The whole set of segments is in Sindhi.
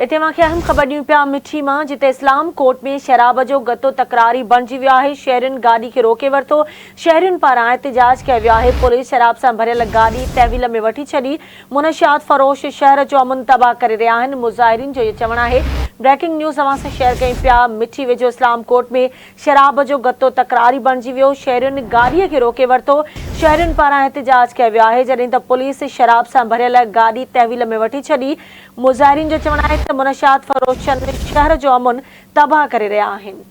اتي اوهان کي اهم خبر ڏيون پيا مٺي مان جتي اسلام ڪوٽ ۾ شراب جو گتو تڪراري بڻجي ويو آهي شهرين گاڏي کي روڪي ورتو شهرين پاران احتجاج ڪيو ويو آهي پوليس شراب سان ڀريل گاڏي تحويل ۾ وٺي ڇڏي منشيات فروش شهر جو امن تباهه ڪري رهيا آهن مظاهرين جو اهو چوڻ آهي بريڪنگ نيوز اوهان سان شيئر ڪيون پيا مٺي ويجهو اسلام ڪوٽ ۾ شراب جو گتو تڪراري بڻجي ويو، شهرين گاڏي کي روڪي ورتو، شهرين پاران احتجاج ڪيو ويو آهي، جڏهن ته پوليس شراب سان ڀريل گاڏي تحويل ۾ وٺي ڇڏي، مظاهرين جو چوڻ آهي ته منشيات فروشن شهر جو امن تباهه ڪري رهيا آهن.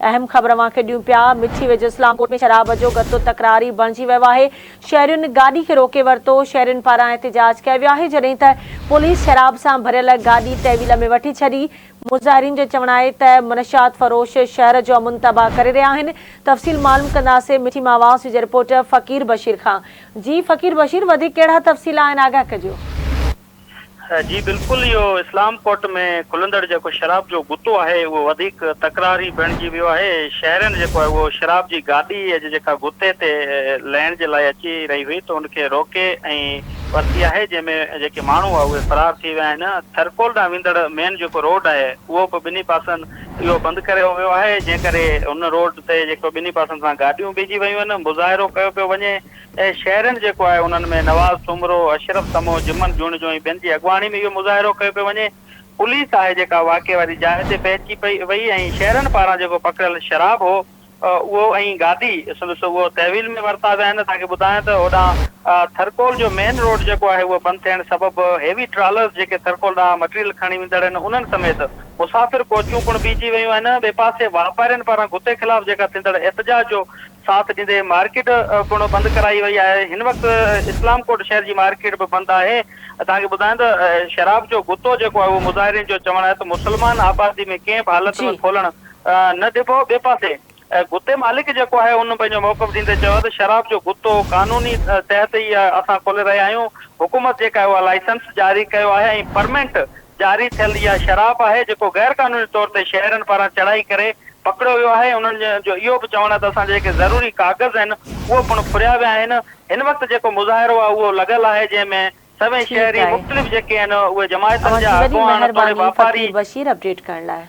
اهم خبر اوهان کي ڏيون پيا، مٺي ويجهو اسلام ڪوٽ ۾ شراب جو گتو تڪراري بڻجي ويو آهي، شهرين گاڏي کي روڪي ورتو، شهرين پاران احتجاج ڪيو ويو آهي، جڏهن ته پوليس شراب سان ڀريل گاڏي تحويل ۾ وٺي ڇڏي، مظاهرين جو چوڻ آهي ته منشيات فروش شهر جو امن تباهه ڪري رهيا آهن، تفصيل معلوم ڪنداسين مٺي مان آواز جي رپورٽر فقير بشير کان. جي فقير بشير وڌيڪ ڪهڙا تفصيل آهن آگاهه ڪجو. جي بلڪل اهو اسلام ڪوٽ ۾ کلندڙ جيڪو شراب جو گتو آهي اهو وڌيڪ تڪراري بڻجي ويو آهي شهرين جيڪو آهي اهو شراب جي گاڏي اڄ جيڪا گتي تي لهڻ جي لاء اچي رهي هئي ته ان کي روڪي ۽ ورتي آهي جنهن ۾ جيڪي ماڻهو هئا اهي فرار ٿي ويا آهن ٿرڪول ڏانهن ويندڙ مين جيڪو روڊ آهي اهو به ٻنهي پاسن اهو بند ڪريو ويو آهي جنهن ڪري ان روڊ تي جيڪو ٻنهي پاسن سان گاڏيون بيهجي ويون آهن مظاهرو ڪيو پيو وڃي ۽ شهرين جيڪو آهي انهن ۾ نواز سومرو، اشرف سمون، جمن جوڻيجو ۽ ٻين جي اڳواڻي ۾ اهو مظاهرو ڪيو پيو وڃي پوليس آهي جيڪا واقعي واري جاء تي پهچي پئي وئي ۽ شهرين پاران جيڪو پڪڙيل شراب هو اهو ۽ گادي سندس اهو تحويل ۾ ورتا ويا آهن توهان کي ٻڌايان ته هوڏانهن ٿرڪول جو مين روڊ جيڪو آهي اهو بند ٿيڻ سبب هيوي ٽرالرز جيڪي ٿرڪول ڏانهن مٽيريل کڻي ويندڙ آهن انهن سميت مسافر ڪوچون پڻ بيهجي ويون آهن ٻئي پاسي واپارين پاران گتي خلاف جيڪا ٿيندڙ احتجاج جو ساٿ ڏيندي مارڪيٽ پڻ بند ڪرائي وئي آهي هن وقت اسلام ڪوٽ شهر جي مارڪيٽ به بند آهي توهان کي ٻڌايان ته شراب جو گتو جيڪو آهي اهو مظاهرين جو چوڻ آهي ته مسلمان آبادي ۾ ڪنهن به حالت ۾ کولڻ نه ڏبو، ٻئي پاسي گتي مالڪ جيڪو آهي ان پنهنجو موقف ڏيندي چيو ته شراب جو گتو قانوني تحت ئي اسان کولي رهيا آهيون، حڪومت جيڪا آهي اها لائسنس جاري ڪيو آهي ۽ پرمنٽ جاري ٿيل اها شراب آهي جيڪو غير قانوني طور تي شهرين پاران چڙهائي ڪري پڪڙيو ويو آهي، انهن جو اهو به چوڻ آهي ته اسان جا جيڪي ضروري ڪاغذ آهن اهو پڻ ڦريا ويا آهن، هن وقت جيڪو مظاهرو آهي اهو لڳل آهي جنهن ۾ سوين ٺيڪ شهري آهي مختلف جيڪي آهن اهي جماعتن اوهان جا جي وڏي اڳواڻ توڙي مهرباني واپاري فقير بشير اپڊيٽ ڪرڻ لاء.